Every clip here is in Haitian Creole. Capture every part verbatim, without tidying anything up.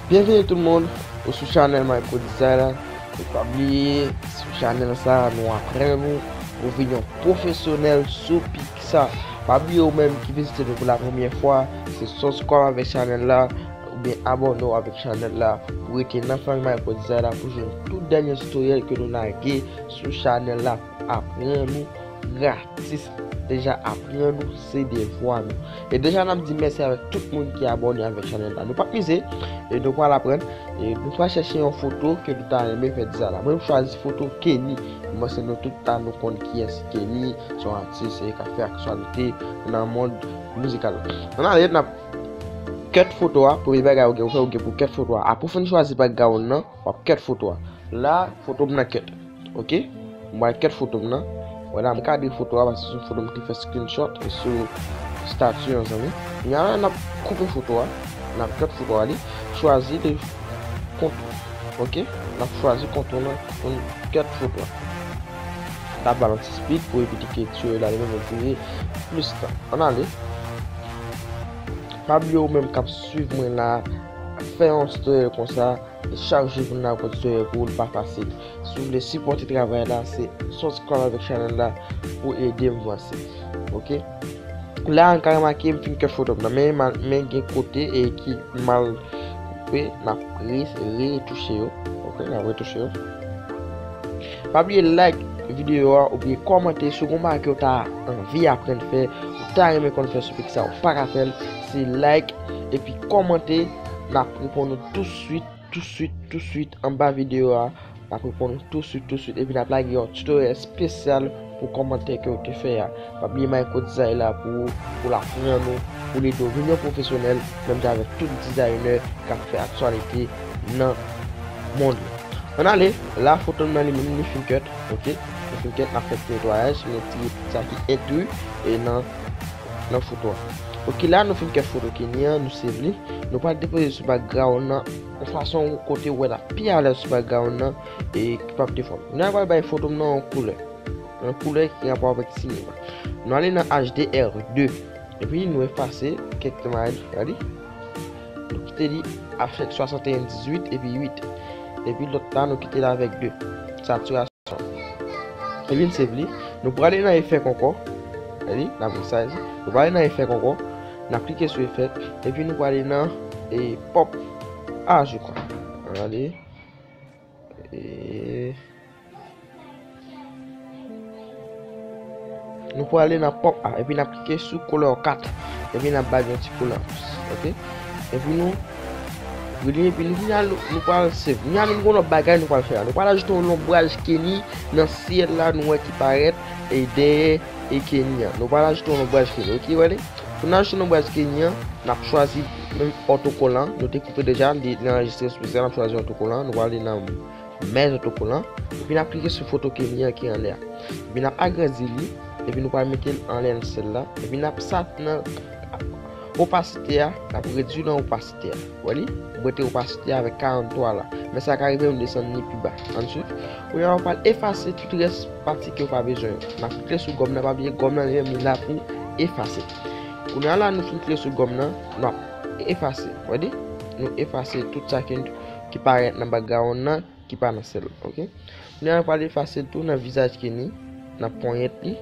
Byenvini tout moun, ou sou chanèl Micro Design la. E pa bliye, sou chanèl sa, nou aprann ou pou vin yon pwofesyonèl sou Pixar. Pa bliye ou menm ki vizite nou pou la premyè fwa, se subscribe avèk chanèl la, oubyen abòne w avèk chanèl la, pou rete nan fanmi Micro Design la, pou jwenn tout dènye tutoriel ke nou lage sou chanèl la pou aprann ou gratis. Deja aprann ou se devwa nou. E deja n ap di mèsi avèk tout moun ki abòne avèk chanèl la. Nou p ap mize, e nou pral aprann, e nou pral chèche yon foto ke nou ta renmen fè dizay la. Mwen, m chwazi foto Kenny. Mwen, se nou tout ta nou konn kiyès Kenny, se yon atis, e k ap fè aktyalite nan mond mizikal la. Ann ale, n ap cut foto a. Premye bagay ou gen pou fè, ou gen pou cut foto a. Apre w fin chwazi background nan, w ap cut foto a. La, foto m nan cut. Ok? Mwen cut foto m nan. Wè la, m kadre foto a paske se yon foto m te fè screenshot e sou stati yon zanmi. Kounye a la, n ap koupe foto a. N ap cut foto a li. Chwazi de kontou. Ok? N ap chwazi kontou nan pou n cut foto a. N ap ba l yon ti speed pou evite ke tutoriel la li menm li dire plis tan. Ann ale. Pa bliye ou menm k ap swiv mwen la, fè yon tutoriel konsa, chak jou pou n ap fè tutoriel pou ou, li pa fasil. Si w vle sipòte travay la, se subscribe avèk chanèl la pou ede m vanse. Ok? La, n ka remake m fin cut foto m nan, men, men gen kote e ki mal koupe, n ap re-, retouche yo. Ok, n ap retouche yo. Pa bliye like videyo a oubyen kòmante si w gen yon bagay ke w ta anvi aprann fè, ou ta renmen konn fè sou Pixar, ou pa ka fè l, se like epi kòmante, n ap reponn ou touswit, touswit, touswit anba videyo a. N ap reponn ou touswit, touswit, epi n ap lage yon tutoriel espesyal pou kòmantè ke w te fè a. Pa bliye Micro Design la pou, pou l aprann ou, pou l ede w vin yon pwofesyonèl, menm jan avèk tout dizayinè k ap fè aktyalite nan mond lan. Ann ale, la foto m nan li menm li fin cut, ok? Li fin cut, n ap fè ti netwayaj, nou retire tout sa ki entri e nan, nan foto a. Ok, la nou fin cut foto Kenny an, nou save li. Nou pral depoze sou background nan yon fason kote w wè l ap pi alèz sou background nan e ki p ap defòme. Nou pral bay foto m nan yon koulè. Yon koulè ki rapò avèk sinema. Nou ale nan H D R de. Epi nou efase kèk maraj, gade. Nou kite li avèk swasanteyen dizuit epi uit. Epi lòt la, nou kite l avèk de. Satirasyon. Epi n save li. Nou prale nan efèk ankò. Gade, n ap resize. Nou prale nan efèk ankò. N ap klike sou efèk. Epi nou prale nan, e, pop art, je crois. Gade. E, nou prale nan pop art, epi n ap klike sou color kat, epi n ap ba l yon ti koulè anplis, ok? Epi nou rele, epi nou, kounye a, nou, nou pral save. Kounye a, nou gen yon lòt bagay nou pral fè la. Nou pral ajoute yon lonbraj Kenny nan syèl la, nou wè ki parèt, e dèyè, e Kenny an. Nou pral ajoute yon lonbraj Kenny, ok, wè li? Pou n ajoute lonbraj Kenny an, n ap chwazi menm otokolan, nou te koupe deja, li, li anrejistre sou pistè, n ap chwazi otokolan, nou prale nan mèz otokolan, epi n ap klike sou foto Kenny an ki anlè a. Epi n ap agrandi li, epi nou pral mete l anlè nan syèl la, epi n ap sa nan opasite a, n ap redui nan opasite a. Wè li? M rete opasite a avèk karanntwa la. Men sa ka rive m desann li pi ba. Ann swiv. Kounye a, ou pral efase tout rès pati ke w pa bezwen yo. N ap klike sou gòm nan, pa bliye gòm nan li menm li la pou efase. Kounye a la, nou fin klike sou gòm nan, n ap efase. Wè li? Nou efase tout sa ki, ki parèt nan background nan, ki pa nan syèl, ok? Kounye a, nou pral efase l tou nan vizaj Kenny, nan ponyèt li,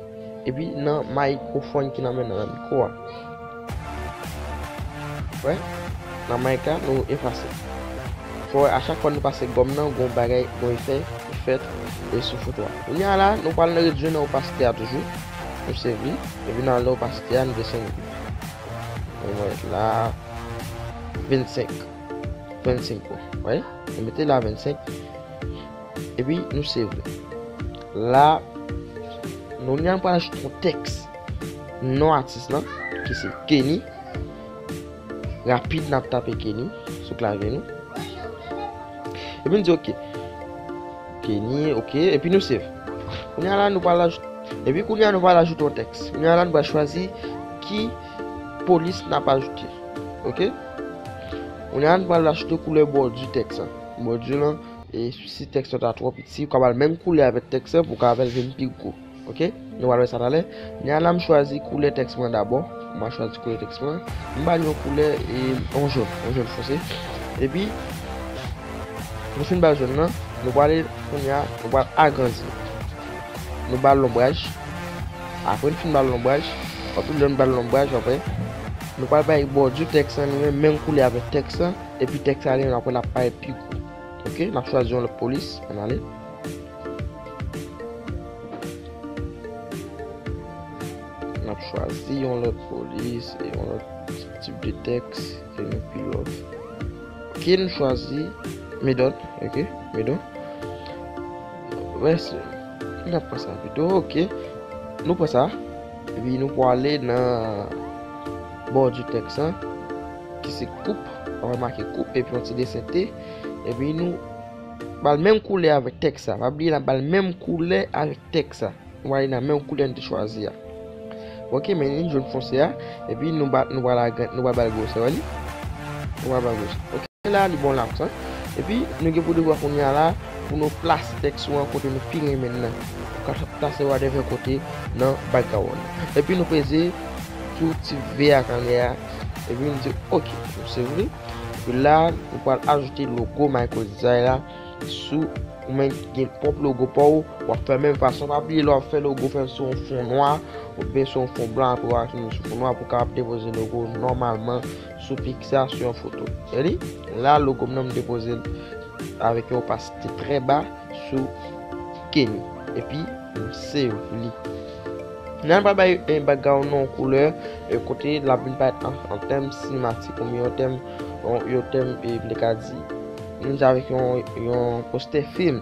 epi nan mikrofòn ki nan men nan mikwo a. Wè, nan mic la, nou efase. Fò wè, a chak fwa nou pase gòm nan, gon bagay, gon efè ki fèt, e sou foto a. Kounye a la, nou pral nan redui nan opasite a toujou. Nou save li, epi nan opasite a, nou desann li. Nou mete la vennsenk. Vennsenk, wè. Nou mete la vennsenk. Epi nou save li. La, nou, nou pral ajoute yon tèks. Non atis lan, ki se Kenny. Rapid, n ap tape Kenny sou klavye nou. Epi nou di ok. Kenny, ok. Epi nou save. Kounye a la, nou pral ajoute, epi kounye a, nou pral ajoute yon tèks. Kounye a la, nou pral chwazi ki polis n ap ajoute. Ok? Kounye a, nou pral ajoute koulè bòdi tèks lan. Bòdi lan, e si tèks lan ta twò piti, ou ka ba l menm koulè avèk tèks lan pou w ka fè l vin pi gwo. Ok? Nou pral wè sa talè. Kounye a la, m chwazi koulè tèks mwen dabò. M a chwazi koulè tèks mwen. M ba l yon koulè, e, yon jòn, yon jòn fonse. Epi, nou fin ba l jòn nan, nou prale kounye a, nou pral agrandi. Nou ba l lonbraj. Apre nou fin ba l lonbraj, anpil lè nou ba l lonbraj, apre, nou pral bay bòdi tèks lan li menm, menm koulè avèk tèks lan, epi tèks la li menm apre l ap parèt pi gwo. Ok, n ap chwazi yon lòt polis, ann ale. N ap chwazi yon lòt polis, e yon lòt tip de tèks, e yon pi lòt. Ok, nou chwazi Medon, ok, Medon. Mèsi. N ap pran sa pito, ok. Nou pran sa, epi nou prale nan bòdi tèks lan, ki se koup, ann remake koup, epi yon ti desen T, epi nou ba l menm koulè avèk tèks la. Pa bliye n ap ba l menm koulè avèk tèks la. Nou prale nan menm koulè n te chwazi a. Ok, men li jòn fonse a. Epi nou ba, nou pral agran-, nou pral ba l gwosè, wè li? Nou pral ba l gwosè. Ok, la li bon la konsa. Epi nou gen pou devwa kounye a la pou nou plase tèks nou an kote nou pi renmen l nan. Ou ka plase whatever kote nan background. Epi nou peze sou ti V a k anlè a. Epi nou di ok, nou save li. Epi la, nou pral ajoute logo Micro Design la sou ou menm ki gen pwòp logo pa w, w ap fè menm fason. Pa bliye lè w ap fè logo, fè l sou yon fon nwa, oubyen sou yon fon blan, apre w ap vin sou fon nwa pou w kapab depoze logo nòmalman sou Pixar, sou yon foto. Ready? La, logo m nan, m depoze l avèk yon opasite trè ba sou Kenny. Epi, m save li. Nan, m pral bay, eh, background nan yon koulè, eh, kote l ap vin parèt an, an tèm sinematik, oubyen yon tèm, yon, yon tèm, eh, m te ka di, menm jan avèk yon, yon postè fim.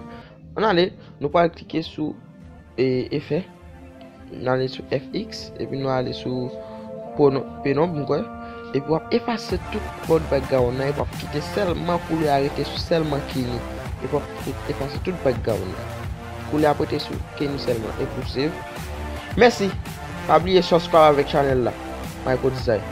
Ann ale, nou pral klike sou, eh, efè. N ale sou F X, epi nou ale sou prono-, penonb, m kwè. Epi w ap efase tout bòd background nan, epi w ap kite sèlman koulè a rete sou sèlman Kenny. Epi w ap efase tout background nan. Koulè ap rete sou Kenny sèlman, epi w save. Mèsi! Pa bliye subscribe avèk chanèl la, Micro Design.